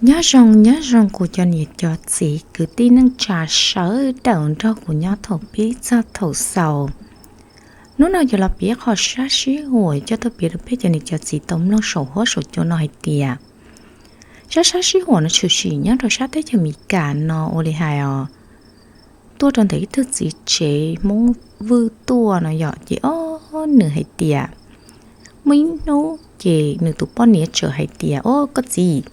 Nyob zoo, nyob zoo kuv cov niam cov txiv kwv tij neej tsa sawv daws nrog kuv nyob thaum pib txog thaum xaus. Hnub no yuav los piav qhov sab sib huam coj tuaj piav rau peb cov niam cov txiv tau mloog saum huab saum cua no hais tias, sab sab sib huam no tshwm sim nyob rau sab teb chaws Amelikas no ua li hais os, tuaj rau ntawm ib tug txiv tsev Hmoob Vwj tuaj no yom, ces ob nws hais tias, muaj ib hnub ces nws tus poj niam txawm hais tias, o koj txiv,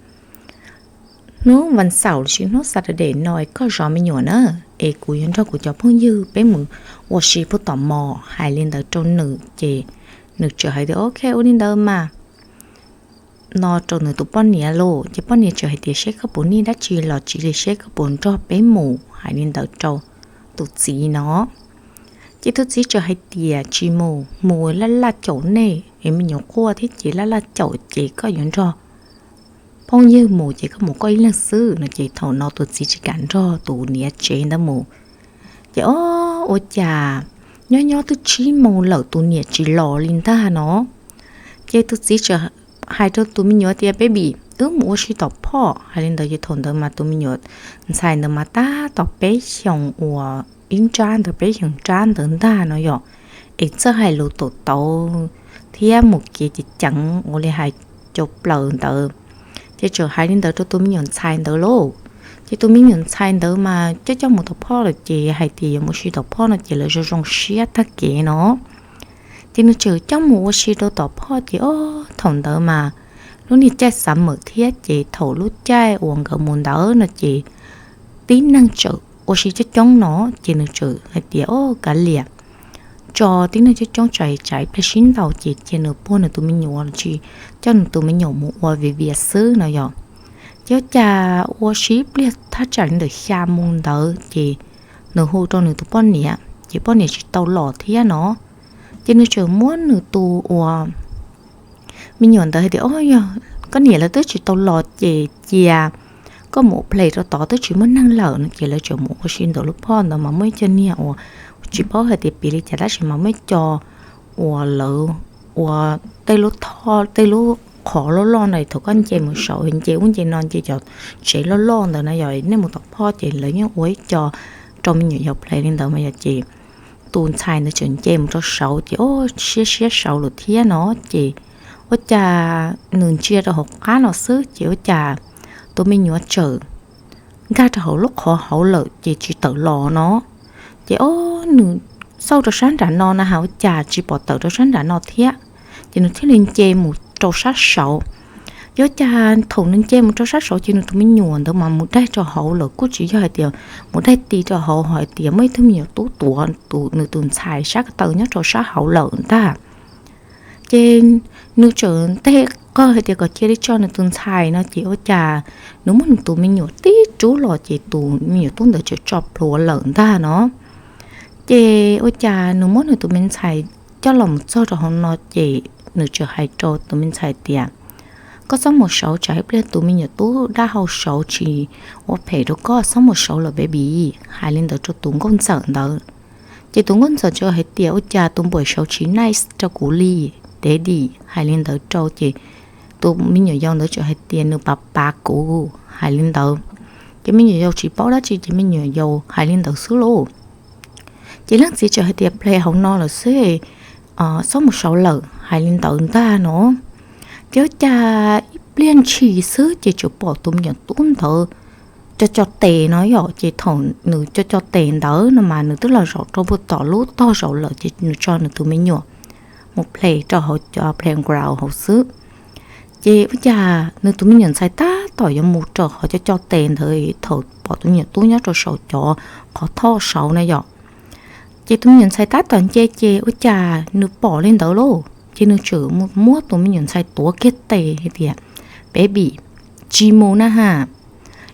hnub vas xaum los sis hnub Saturday no es koj zov me nyuam na, es kuv yuav nrog kuv cov phooj ywg peb mus ua si puag tom mos. Hais li ntawd rau nws ces nws txawm hais tias, ok, ua li ntawd mas, no rau nws tus poj niam lauj. Ces poj niam txawm hais tias, seb koj puas nij dab tsi los tsis li, seb koj puas nrog peb mus. Hais li ntawd rau tus txiv no. Ces tus txiv txawm hais tias, tsis mus, mus laj laj caum nej es me nyuam quaj thiab ces laj laj caum ces koj yuav nrog phooj ywg mus ces koj mus koj ib leeg xwb no. Ces thaum no tus txiv tsis kam nrog tus niam tsev ntawd mus. Ces ob, ua cas nyob nyob twb tsib moos lawm tus niam tsis los li ntag no. Ces tus txiv txawm hais rau tus me nyuam tias, baby, wb mus ua si tom phoj. Hais li ntawd ces thaum ntawd mas tus me nyuam ntxhais ntawd mas tab tom peb xyoos uas ib nrab ntawd, peb xyoos nrab ntawd ntag no yom, es txawj hais lus tau tau thiab mus kev ceev ceev ua li hais cau plaws ntawd. Ces txawm hais li ntawd rau tus me nyuam ntxhais ntawd lauj. Ces tus me nyuam ntxhais ntawd mas coj coj mus tom phoj lawm ces hais tias yuav mus si tom phoj no ces lawv zoo zoo siab tag kev no. Ces nws txawm coj mus ua si rau tom phoj ces ob, thaum ntawd mas lub niag caij xav mawm thiab ces thaum lub caij uas nkawd mus ntawd no ces tib neeg txawm ua si coob coob no. Ces nws txawm hais tias, o, kav liam, tso tib neeg coob coob tsam tsam ib pliag sib ntaus ces cia nws puag nws tus me nyuam los sis coj nws tus me nyuam mus ua viv vias xwb no yom. Ces ua cas ua si ib pliag thaj tsam li ntawm xya moos ntawd ces nws hu rau nws tus poj niam ces poj niam tsis tau los thiab no. Ces nws txawm muab nws tus uas me nyuam ntawd hais tias, o, yog koj niam lawv twb tsis tau los ces cia koj mus ua play rau tod, twb tsis muaj neeg lawm no. Ces lawv txawm mus ua si ntawm lub phoj ntawd mas muaj ib co niag uas tsis paub hais tias piv li cas tab sis mas muaj ib co uas lawv ua tej lub thoj, tej lub qhov loj loj no, thaum koj nce mus saud nce ub nce no nce cov tsev loj loj ntawd na yom, nej mus tom phoj ces lawv yeej ua ib co rau me nyuam yaus play li ntawd mas yom. Ces tus ntxhais ntawd txawm nce mus rau saud ces o, siab siab saud lawm thiab no. Ces ua cas nws ntsia rau hauv qab no xwb ces ua cas tus me nyuam txawm nkag rau hauv lub qhov hauv lawm ces tsis tawm los no. Ces o, nws xauj rau sab nram no na has ua cas tsis pom tawm rau sab nram no thiab. Ces nws thiaj li nce mus rau sab saud. Ces ua cas thaum nws nce mus rau sab saud ces nws tus me nyuam ntawd mas mus daig rau hauv lawm, kuj tsis yog hais tias mus daig ti rau hauv, hais tias muaj ib tug me nyuam tub tuav nws tus ntxhais sab ko taw nyob rau sab hauv lawm ntag. Ces nws txawm nteg qawg hais tias kom cia li tso nws tus ntxhais no ces ua cas nws muab nws tus me nyuam tib rub los ces tus me nyuam tub ntawd txawm tso plhuav lawm ntag no. Ces ua cas nws muab nws tus me ntxhais coj los mus txog rau hauv no ces nws txawm hais rau tus me ntxhais tias, koj txhob mus saud tsam ib pliag tus me nyuam tub dab hau saud tsis ua phem rau koj, txhob mus saud lawm baby. Hais li ntawd rau tus nkauj ntxawm ntawd. Ces tus nkauj ntxawm txawm hais tias, ua cas tus npawm saud tsis nice rau kuv li, daddy. Hais li ntawd rau ces tus me nyuam yaus ntawd txawm hais tias, nws pav pav kuv. Hais li ntawd. Ces me nyuam yaus tsis paub dab tsi ces me nyuam yaus hais li ntawd xwb lauj. Ces leej txiv txawm hais tias, play hauv no lawm xwb, txhob mus saud lawm. Hais li ntawd ntag no. Ces ua cas ib pliag ntshis xwb ces txawm pom tus me nyuam tub ntawd co co tes no yom. Ces thaum nws co co tes ntawd no mas nws twb los zaum rau puag tom lub tog zaum lawm ces nws tso nws tus me nyuam mus play rau hauv cov playground hauv xwb. Ces ua cas nws tus me nyuam ntxhais tab tom yuav mus rau qhov co co tes ntawd thaum pom tus me nyuam tub nyob rau saum cov qhov thoj saud na yom. Ces tus me nyuam ntxhais tab tom nce ces ua cas nws pom li ntawd lauj, ces nws txawm muab tus me nyuam ntxhais tuav kiag tes hais tias, baby, tsis mus na ha,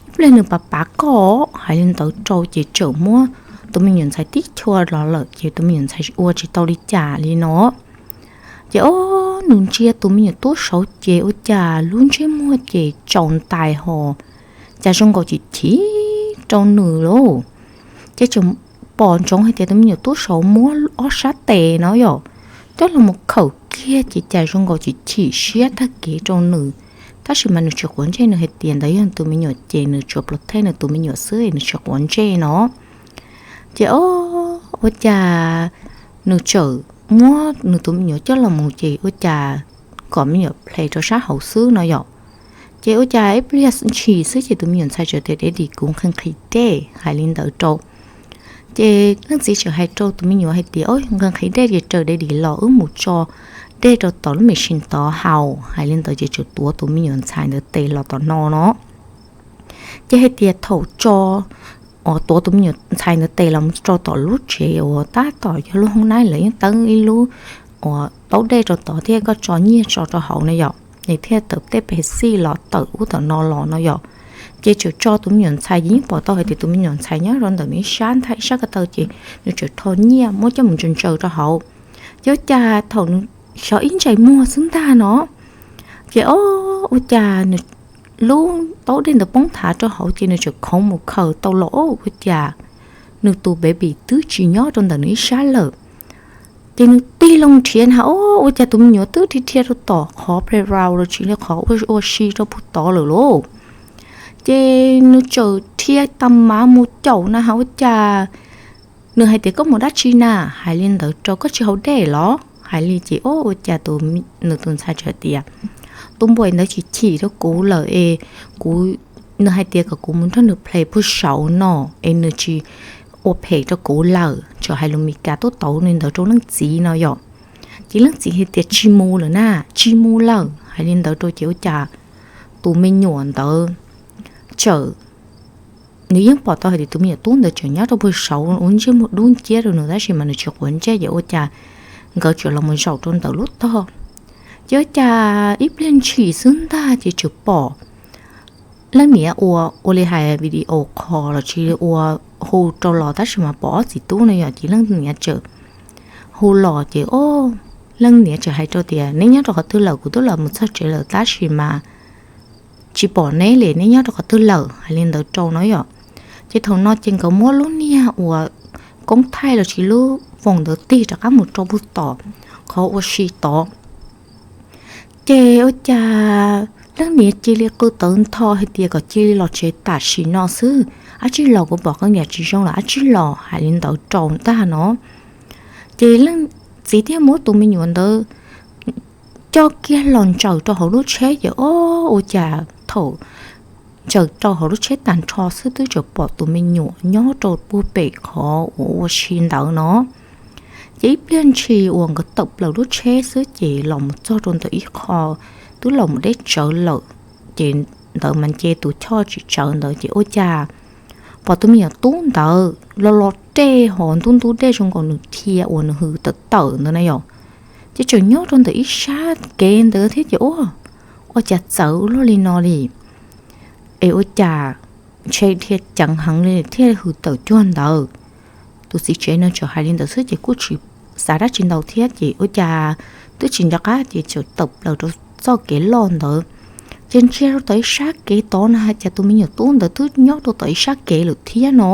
ib pliag nws pav pav koj. Hais li ntawd rau ces txawm muab tus me nyuam ntxhais tib chua los lawm ces tus me nyuam ntxhais ua tsis tau li cas li no. Ces o, nws ntsia tus me nyuam tub saud ces ua cas lub ntsej muag ces tsaus ntais ho cas zoo nkaus chim chim rau nws lauj. Ces txawm pom ntsoov hais tias tus me nyuam tub saud muab ob sab tes no yom coj los mus khawm kiag ces cas zoo nkaus chim chim siab tag kev rau nws, tab sis mas nws tsis quav ntsej, nws hais tias ntawd yog tus me nyuam ces nws tsuas plhov thej nws tus me nyuam xwb es nws tsis quav ntsej no. Ces o, ua cas nws txawm muab nws tus me nyuam coj los mus ces ua cas kom me nyuam plhws rau sab hauv xwb no yom. Ces ua cas ib pliag ntshis xwb ces tus me nyuam ntxhais txawm tias, Daddy, kuv nqhis nqhis dej, hais li ntawd rau. Ces leej txiv txawm hais rau tus me nyuam hais tias, Nqhis nqhis dej ces raws Daddy los wb mus tso dej rau tom lub me sij tod haus, hais li ntawd ces txawm tuav tus me nyuam ntxhais ntawd tes los tom no no. Ces hais tias thaum tso, tuav tus me nyuam ntxhais ntawd tes los mus rau tom lub tsev uas tab tom yog lub hoob nab, lawv yeej teeb ib lub uas taub dej rau tod thiab koj tso nyiaj tso rau hauv no yom, es thiaj tawm tej pes xij los tawm ub tawm no los no yom. Ces txawm tso tus me nyuam ntxhais, ces yeej pom tau hais tias tus me nyuam ntxhais nyob rau ntawm nws ib sab ntag, ib sab ko taw ces nws txawm rho nyiaj muab coj mus ntsaws ntsaws rau hauv. Ces ua cas thaum nws xyov ib ntsais muag xwb ntag no, ces o, ua cas nws lub taub dej ntawd poob thav rau hauv ces nws txawm khoov mus khaws tau los, o, ua cas nws tus baby twb tsis nyob rau ntawm nws ib sab lawm. Ces nws tig loo nrhiav na, o, ua cas tus me nyuam twb dhia dhia rau tom qhov playground los sis li qhov ua si rau puag tod lawm lauj. Ces nws txawm dhia tag mas mus caum na has ua cas, nws hais tias, Koj mus dab tsi na? Hais li ntawd rau, Koj tsis haus dej los? Hais li ces o, ua cas tus, nws tus ntxhais txawm tias, Tus npua ntawd tsis chim rau kuv lawm es kuv, nws hais tias kom kuv mus nrog nws plhws puag saud no es nws tsis ua phem rau kuv lawm, txawm hais lus Mis Kas tuab tauv li ntawd rau leej txiv no yom. Ces leej txiv hais tias, Tsis mus lawm na, tsis mus lawm. Hais li ntawd rau ces ua cas tus me nyuam ntawd txawm, nws yeej pom tau hais tias tus me nyuam tub ntawd tseem nyob rau puag saud ua ntsej muag dub nciab rau nws tab sis mas nws tsis quav ntsej ces ua cas nkawd txawm los mus zaum rau ntawm lub tog. Ces ua cas ib pliag ntshis xwb ntag ces txawm pom leej niam ua, ua li hais video call los sis ua hu rau los tab sis mas pom ob txiv tub no yom, ces leej niam txawm hu los ces o, leej niam txawm hais rau tias, Neb nyob rau qhov twg lawm? Kuv twb los mus txog tsev lawm tab sis mas tsis pom neb li, neb nyob rau qhov twg lawm? Hais li ntawd rau no yom. Ces thaum no ces nkawd muab lub niag uas koob thaij los sis lub foos ntawd tig rov qab mus rau puag tom qhov ua si tod. Ces ua cas leej niam cia li qw tawv ntho hais tias kom cia li los tsev tam sim no xwb, ab tsi los kuv pom koj niam tsis zoo lawm, ab tsi los, hais li ntawd rau ntag no. Ces leej txiv thiaj muab tus me nyuam ntawd coj kiag los ntsaws rau hauv lub tsheb ces o, ua cas thaum ntsaws rau hauv lub tsheb tag nrho xwb twb tseem pom tus me nyuam nyob rau puag pem qhov uas ua si ntawd no. Ces ib pliag ntshis uas nkawd tawm plaws lub tsheb xwb ces los mus txog rau ntawm ib qho twb los mus deb tsawv lawm, ces ntawd mas nce tus choj tsis tsawv ntawd ces ua cas pom tus me nyuam tub ntawd lo lo dej ho ntub ntub dej zoo nkaus nws dhia uas nws hws tawm tawm ntawd na yom. Ces tseem nyob rau ntawm ib sab kev ntawd thiab ces ua, ua cas txawv ua luaj li no li, es ua cas ntshe dhia ceev heev li thiaj hws tawm cuag ntawd. Tus txiv tsev no txawm hais li ntawd xwb ces kuj tsis xav dab tsi ntau thiab ces ua cas twb tsis nco qab ces txawm tawm plaws rau txoj kev loj ntawd. Ces ntsia rau tom ib sab kev tod na cas tus me nyuam tub ntawd twb nyob rau tom ib sab kev lawm thiab no.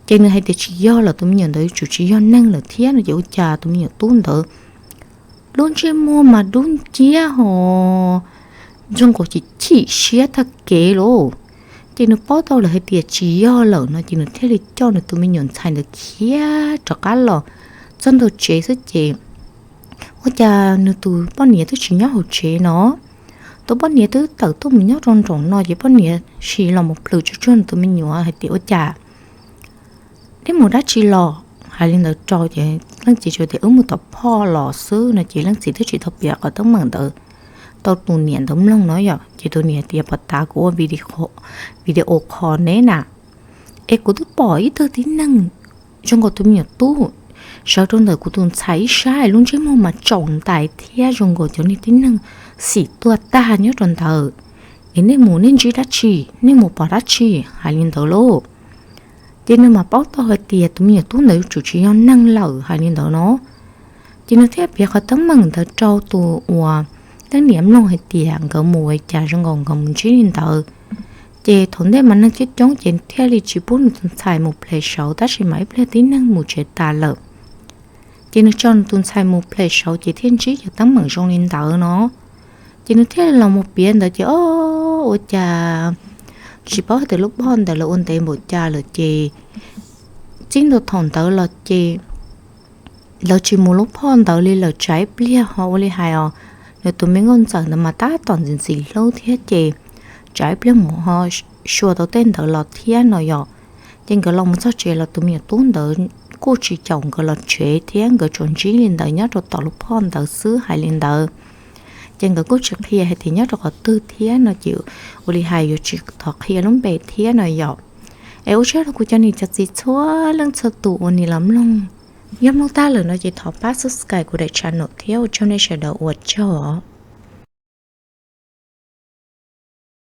Ces nws hais tias tsis yog lawm, tus me nyuam ntawd yuav tsum tsis yog neeg lawm thiab no ces ua cas tus me nyuam tub ntawd lub ntsej muag mas dub nciab ho zoo nkaus chim chim siab tag kev lauj. Ces nws paub tau lawm hais tias tsis yog lawm no ces nws thiaj li coj nws tus me nyuam ntxhais ntawd khiav rov qab los txog ntawm tsev xwb ces ua cas nws tus poj niam twb tsis nyob hauv tsev no. Tus poj niam twb tawm tuaj mus nyob rau nraum no ces poj niam sim los mus plhws tsuag tsuag nws tus me nyuam hais tias ua cas neb mus dab tsi los? Hais li ntawd rau ces leej txiv txawm tias wb mus tom phoj los xwb no ces leej txiv twb tsis tau piav qhov teeb meem ntawd rau tus niam ntawd mloog no yom. Ces tus niam tias puas tas kuv ua video call neb na, es kuv twb pom ib tug tib neeg zoo nkaus tus me nyuam tub sawv rau ntawm kuv tus ntxhais ib sab lub ntsej muag mas tsaus ntais thiab zoo nkaus cov niag tib neeg xim tuag tag nyob rau ntawd. Es nej mus nej ntsib dab tsi, nej mus pom dab tsi? Hais li ntawd lauj. Ces nws mas paub tau hais tias tus me nyuam tub ntawd yuav tsum tsis yog neeg lawm hais li ntawd no. Ces nws thiaj piav qhov teeb meem ntawd rau tus uas leej niam mloog hais tias nkawd mus ua cas zoo nkaus nkawd mus ntsib li ntawd. Ces thaum ntej mas neeg coob coob ces thiaj li tsis pub nws tus ntxhais mus plhws saud tab sis mas ib pliag tib neeg mus tsev tas lawm. Ces nws tso nws tus ntxhais mus plhws saud ces thiaj ntsib cov teeb meem zoo li ntawd no. Ces nws thiaj li los mus piav ntawd ces o, ua cas tsis paub hais tias lub phoj ntawd lawv ua ntev npaum cas lawm ces txij ntua thaum ntawd los ces lawv tsis mus lub phoj ntawd li lawm tsam ib pliag ho ua li hais os, nws tus me nkauj ntxawm ntawd mas tab tom ntxim ntxim hlub thiab ces tsam ib pliag mus ho xyuas tau tej ntawd los thiab no yom. Ces nkawd los mus txog tsev los tus me nyuam tub ntawd kuj tsis caum nkawd los tsev thiab nkawd tsuas ntsib li ntawd nyob rau tom lub phoj ntawd xwb hais li ntawd. Ces nkawd kuj tsis qhia hais tias nyob rau qhov twg thiab no ces ua li hais yuav tsis thov qhia lub npe thiab no yom. Es ua tsaug rau kuv cov niam cov txiv txhua leej txhua tus uas nim los mloog. Yog mloog tag lawm no ces thov pab subscribe kuv daim channel thiab ua tsaug nej sawv daws ua tsaug os.